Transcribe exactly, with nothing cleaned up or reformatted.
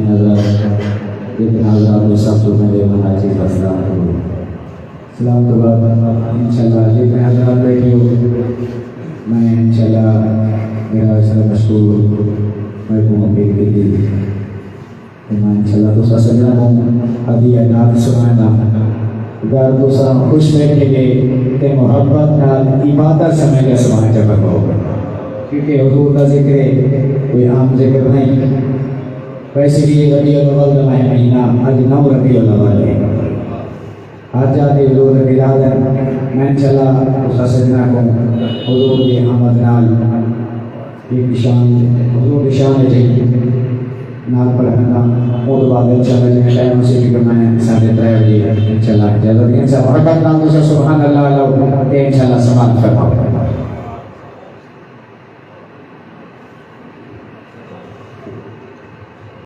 حضرات، جتنے حضرات کو سب کو میرے مہاراج جی کا سلام کرو۔ سلام تو بعد انشاءاللہ جتنے حضرات بیٹھے ہو، میں انشاءاللہ میرا اس طرح مشکور، میں کو اپیل کی تھی کہ میں انشاءاللہ تو سجنا کو ہدیہ نعت سنائنا۔ اگر تساں خوش بیٹھے گے تے محبت نال عبادت سمجھ کے سماج جگہ پاؤ گے، کیونکہ حضور کا ذکر ہے، کوئی عام ذکر نہیں۔ ویسے بھی یہ ربیع الاول کا مہینہ، اج نو ربیع الاول ہے۔ ہر جا کے حضور دے میلاد ہے۔ میں انشاءاللہ تساں سجنا کو حضور دی آمد نال ایک شان، حضور دی شان ہے جی، نال پڑھنا۔ او تو بعد انشاءاللہ جی ٹائم سے کہ میں ساڑھے ترے بجے انشاءاللہ اجازت دیں۔ سب محبت نال تساں سبحان اللہ لو تے انشاءاللہ سماعت فرماؤ۔